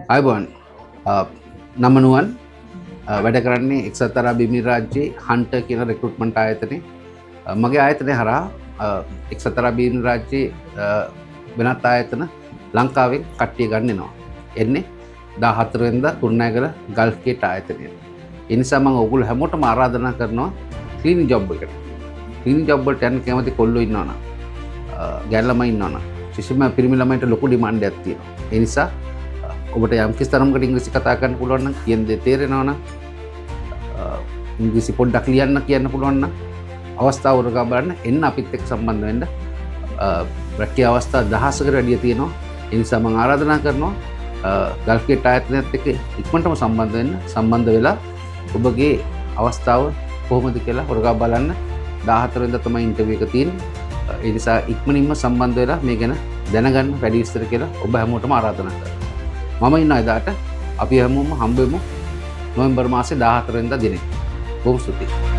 ආයුබෝවන්. නම නුවන්, වැඩ කරන්නේ එක්සත් අරාබි එමිරාජ්‍යයේ හන්ටර් කියන රෙක්‍රූට්මන්ට් ආයතනයේ. මගේ ආයතනය හරහා එක්සත් අරාබි එමිරාජ්‍යයේ වෙනත් ආයතන ලංකාවෙන් කට්ටිය ගන්න එනවා. එන්නේ 14 වෙනිදා කුරුණෑගල ගල්ෆ් ගේට් ආයතනයට. ඒ නිසා මම ඔයගොල්ලෝ හැමෝටම ආරාධනා කරනවා ක්ලීනින් ජොබ් එකට. ක්ලීනින් ජොබ් වලට යන්න කැමති කොල්ලෝ ඉන්නවා නම්, ගෑනු ළමයි ඉන්නවා නම්, විශේෂයෙන්ම පිරිමි ළමයින්ට ලොකු ඩිමාන්ඩ් එකක් තියෙනවා. ඒ නිසා ඔබට යම් කිසි තරමකට ඉංග්‍රීසි කතා කරන්න පුළුවන් නම්, කියන දේ තේරෙනවා නම්, ඉංග්‍රීසි පොඩ්ඩක් ලියන්න කියන්න පුළුවන් නම්, අවස්ථාව උරගා බලන්න එන්න අපිත් එක්ක සම්බන්ධ වෙන්න. රැකියා අවස්ථා දහසකට වැඩිය තියෙනවා. ඒ නිසා මම ආරාධනා කරනවා ගල්ෆ් ගේට් ආයතනයත් එක්ක ඉක්මනටම සම්බන්ධ වෙන්න. සම්බන්ධ වෙලා ඔබගේ අවස්ථාව කොහොමද කියලා උරගා බලන්න. 14 වෙනිදා තමයි ඉන්ටර්විව් එක තියෙන්නේ. ඒ නිසා ඉක්මනින්ම සම්බන්ධ වෙලා මේ ගැන දැනගන්න වැඩි විස්තර කියලා ඔබ හැමෝටම ආරාධනා කරනවා. මම ඉන්නවා එදාට. අපි හැමෝම හම්බ වෙමු නොවැම්බර් මාසේ 14 වෙනිදා දිනේ. බොහොම ස්තුතියි.